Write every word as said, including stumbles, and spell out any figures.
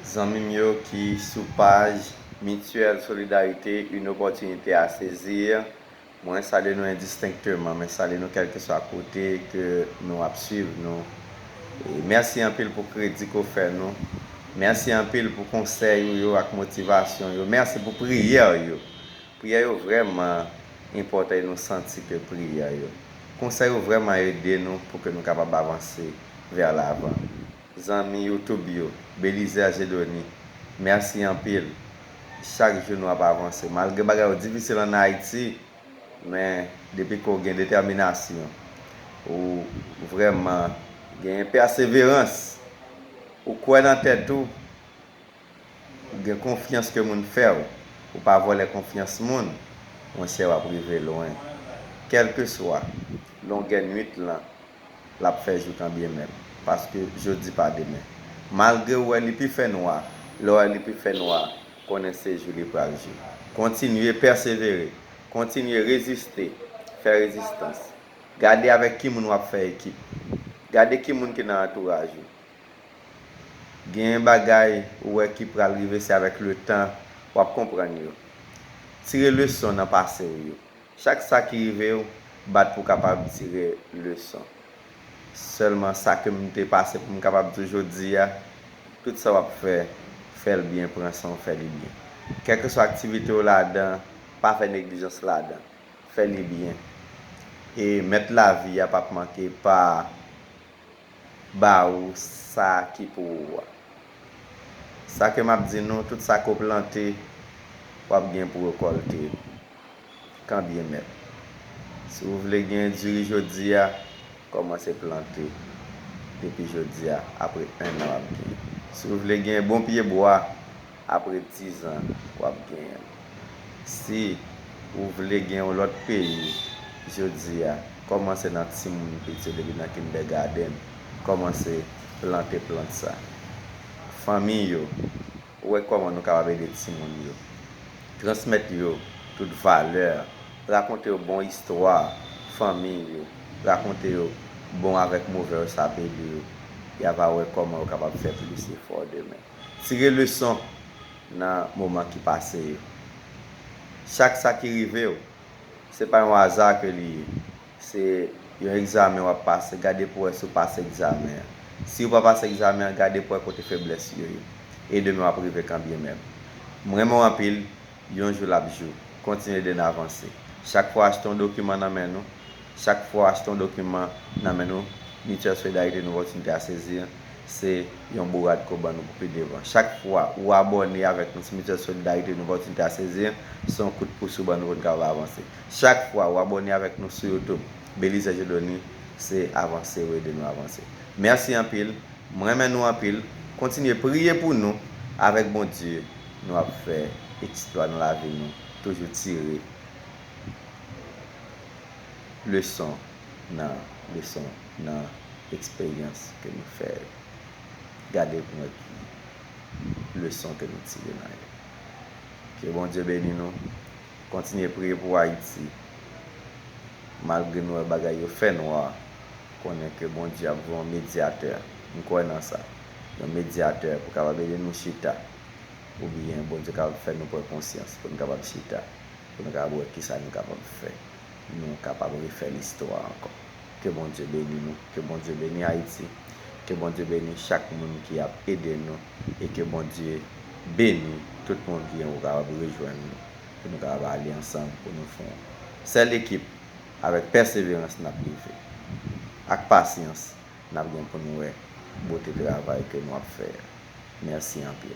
Zanmi m yo ki sou paj Mutuelle Solidarité, une opportunité à saisir. Mwen salye nou endistenkteman, mwen salye nou kèlkeswa kote ke nou ap swiv nou. E mèsi anpil pou kredi ke w fè nou. Mèsi anpil pou konsèy ou yo ak motivasyon yo. Mèsi pou priyè yo. Priyè yo vrèman enpòtan e nou santi ke priyè yo, konsèy yo vrèman ede nou pou ke nou kapab avanse vè lavan. Zanmi YouTube yo, Belizaire Jedoni, mèsi anpil. Chak jou nou ap avanse. Malgre bagay yo difisil ann Ayiti, men depi ke w gen detèminasyon, ou vrèman gen pèseverans, ou kwè nan tèt ou, ou gen konfyans ke moun fè w, ou pa vòlè konfyans moun, monchè, w ap rive lwen. Kèlkeswa longè nwit lan, l ap fè jou kanbyenmenm, paske jodi pa demen. Malgre w wè li pi fè nwa, lè w wè li pi fè nwa, konnen se jou li pral jou. Kontinye pèsevere, kontinye reziste, fè rezistans. Gade avèk ki moun w ap fè ekip. Gade ki moun ki nan antouraj ou. Gen bagay ou wè ki pral rive, se avèk letan w ap konprann yo. Tire leson nan pase w yo. Chak sa ki rive w, bat pou w kapab tire leson. Sèlman sa ke m te pase pou m kapab di w jodi a, tout sa w ap fè, fè l byen, pran san w, fè li byen. Kèlkeswa aktivite w ladan, pa fè neglijans ladan. Fè li byen. E Mèt lavi a p ap manke pa ba ou sa ki pou ou a. Sa ke m ap di nou, tout sa ke w plante, w ap gen pou rekòlte kanbyenmenm. Si w vle gen diri jodi a, kòmanse plante depi jodi a, apre en an w ap gen. Si w vle gen bon pye bwa, apre diz an, w ap genyen l. Si ou vle gen yon lòt peyi, jodi a, kòmanse nan timoun piti, depi nan kindergarten, kòmanse plante plant sa. Fanmi yo, ou wè kòman nou kapab ede timoun yo. Transmèt yo tout valè, rakonte yo bon istwa fanmi yo, rakonte yo bon avèk movè yo, sa ap ede yo. Y a va wè kòman yo kapab fè plis efò demen. Tire leson nan moman ki pase yo. Chak sa ki rive w, se pa yon aza ke li ye. Se yon egzamen w ap pase, gade pou wè si w pase egzamen an. Si w pa pase egzamen an, gade pou wè kote feblès yo ye. E demen w ap rive kanbyenmenm. M renmen w anpil, yon jou l ap jou. Kontinye ede n avanse. Chak fwa w achte yon dokiman nan men nou, chak fwa w achte yon dokiman nan men nou, Mutuelle Solidarité, une opportunité à saisir, se yon bourad ke w ban nou pou pi devan. Chak fwa ou abòne avèk nou sou Mutuelle Solidarité, une opportunité à saisir, se yon kout pous ou ban nou pou n kapab avanse. Chak fwa ou abòne avèk nou sou YouTube, Belizaire Jedoni, se avanse ou ede nou avanse. Mèsi anpil. M renmen nou anpil. Kontinye priye pou nou. Avèk Bondye, nou ap fè eksplwa nan lavi nou. Toujou tire leson nan, leson nan eksperyans ke nou fè yo. Gade pou wè ki leson ke nou tire nan yo. Ke Bondye beni nou. Kontinye priye pou Ayiti. Malgre nou wè bagay yo fè nwa, konnen ke Bondye ap voye yon medyatè. M kwè nan sa. Yon medyatè pou kapab ede nou chita. Oubyen Bondye kapab fè nou pran konsyans pou nou kapab chita, pou nou kapab wè kisa nou kapab fè. Nou kapab refè listwa ankò. Ke Bondye beni nou, ke Bondye beni Ayiti, ke Bondye beni chak moun ki ap ede nou, e ke Bondye beni tout moun ki gen pou kapab rejwenn nou, pou nou kapab ale ansanm, pou nou fè yon sèl ekip. Avèk pèseverans, n ap rive. Ak pasyans, n ap gen pou nou wè bote travay ke nou ap fè a. Mèsi anpil.